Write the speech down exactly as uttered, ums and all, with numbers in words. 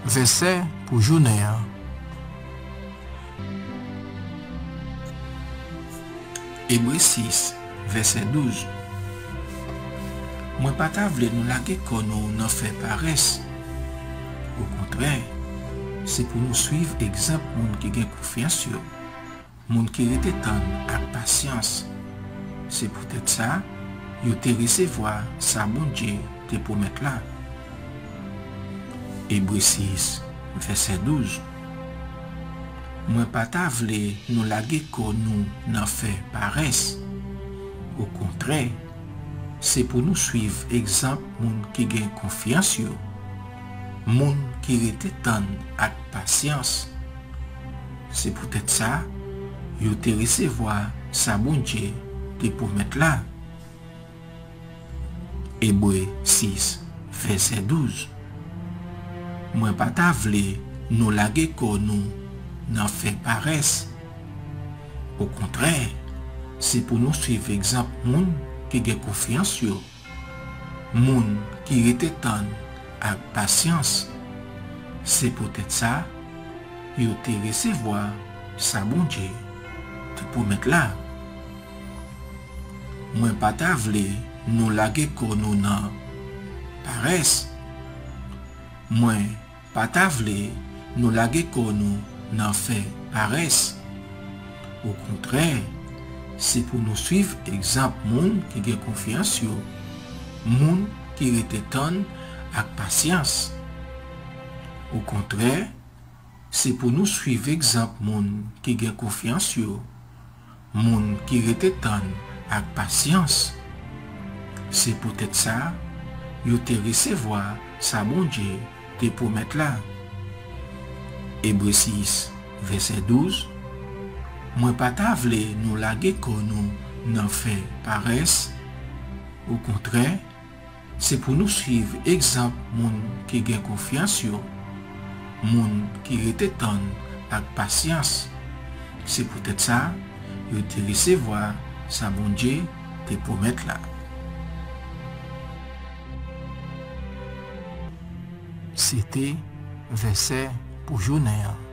Vèsè pou jounen an. Ebre sis, vèsè douz. Mwen pa ta vle nou lage kò nou nan fè parès. Okontrè, se pou nou suiv egzanp moun ki gen konfyans yo, moun ki rete tann ak pasyans. Se poutèt sa, yo te resevwa sa Bondye te pwomèt la. Ebre sis, vèsè douz. Mwen pa ta vle nou lage kò nou nan fè parès. Okontrè, se pou nou suiv egzanp moun ki gen konfyans yo, moun ki rete tann ak pasyans. Se poutèt sa, yo te resevwa sa Bondye te pwomèt la. Ebre sis, vèsè douz. Mwen pa ta vle nou lage kò nou nan fè parès. Okontrè, se pou nou suiv egzanp moun ki gen konfyans yo, moun ki rete tann ak pasyans. Se poutèt sa, yo te resevwa sa Bondye te pwomèt la. Mwen pa ta vle nou lage kò nou nan parès. Mwen pa ta vle nou lage kò nou nan fè parès. Okontrè, se pou nou suiv egzanp moun ki gen konfyans yo, moun ki rete tann ak pasyans. Okontrè, se pou nou suiv egzanp moun ki gen konfyans yo, moun ki rete tann ak pasyans. Se poutèt sa, yo te resevwa sa Bondye te pwomèt la. Ebre sis, vèsè douz. Mwen pa ta vle nou lage kò nou nan fè parès. Okontrè, se pou nou suiv egzanp moun ki gen konfyans yo, moun ki rete tann ak pasyans. Se poutèt sa, yo te resevwa sa Bondye te pwomèt la. Se te vèsè pou jounen an.